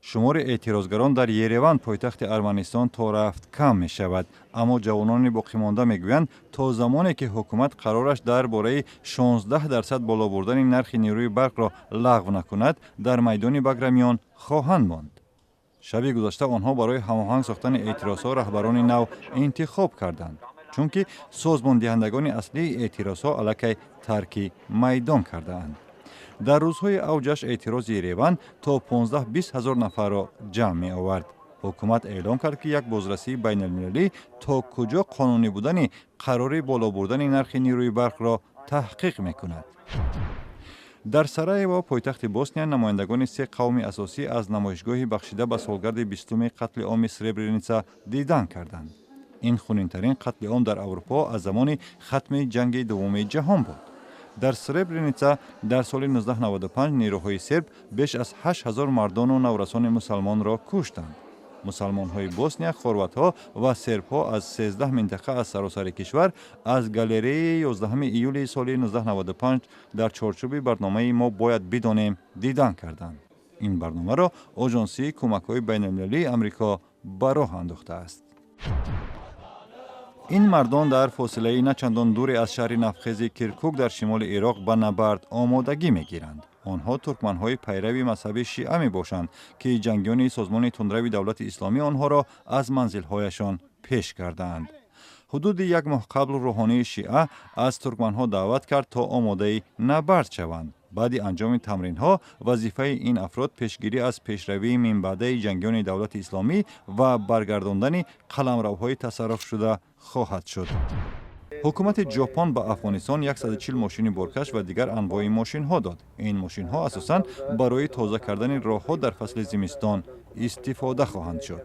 Шумори эътирозгарон дар Ереван, пойтахти Арманистон, то рафт кам мешавад, аммо ҷавонони боқимонда мегӯянд, то замоне ки ҳукумат қарораш дар бораи 16% боло бурдани нархи нерӯи барқро лағв накунад, дар майдони Баграмиён хоҳанд монд. Шаби гузашта онҳо барои ҳамоҳанг сохтани эътирозҳо раҳбарони нав интихоб карданд, чунки созмондиҳандагони аслии эътирозҳо аллакай тарки майдон кардаанд. Дар рӯзҳои авҷаш эътирози Ереван то 15-20 ҳазор нафарро ҷамъ меовард. Ҳукумат эълон кард, ки як бозрасии байналмилалӣ то куҷо қонунӣ будани қарори боло бурдани нархи нерӯи барқро таҳқиқ мекунад. Дар Сараево, пойтахти Босния, намояндагони се қавми асосӣ аз намоишгоҳи бахшида ба солгарди 20-уми қатли оми Сребреница дидан карданд. Ин хунинтарин қатли ом дар Аврупо аз замони хатми Ҷанги Дуввуми Ҷаҳон буд. Дар Сребреница дар соли 1995 нерӯҳои серб беш аз 8 ҳазор мардону наврасони мусалмонро куштанд. Мусалмонҳои Босния, хорватҳо ва сербҳо аз 13 минтақа аз саросари кишвар аз галереяи 11 июли соли 1995 дар чорчӯби барномаи «Мо бояд бидонем» дидан карданд. Ин барномаро Оҷонсии кӯмакҳои байналмилалии Амрико ба роҳ андохтааст. Ин мардон дар фосилаи на чандон дуре аз шаҳри нафтхези Киркук дар шимоли Ироқ ба набард омодагӣ мегиранд. Онҳо туркманҳои пайрави мазҳаби шиа мебошанд, ки ҷангиёни созмони тундрави Давлати Исломӣ онҳоро аз манзилҳояшон пеш кардаанд. Ҳудуди як моҳ қабл рӯҳонии шиа аз туркманҳо даъват кард, то омодаи набард шаванд. Баъди анҷоми тамринҳо вазифаи ин афрод пешгирӣ аз пешравии минбаъдаи ҷангиёни Давлати Исломӣ ва баргардондани қаламравҳои тасарруфшуда хоҳад шуд. Ҳукумати Ҷопон ба Афғонистон 140 мошини боркаш ва дигар анвои мошинҳо дод. Ин мошинҳо асосан барои тоза кардани роҳҳо дар фасли зимистон истифода хоҳанд шуд.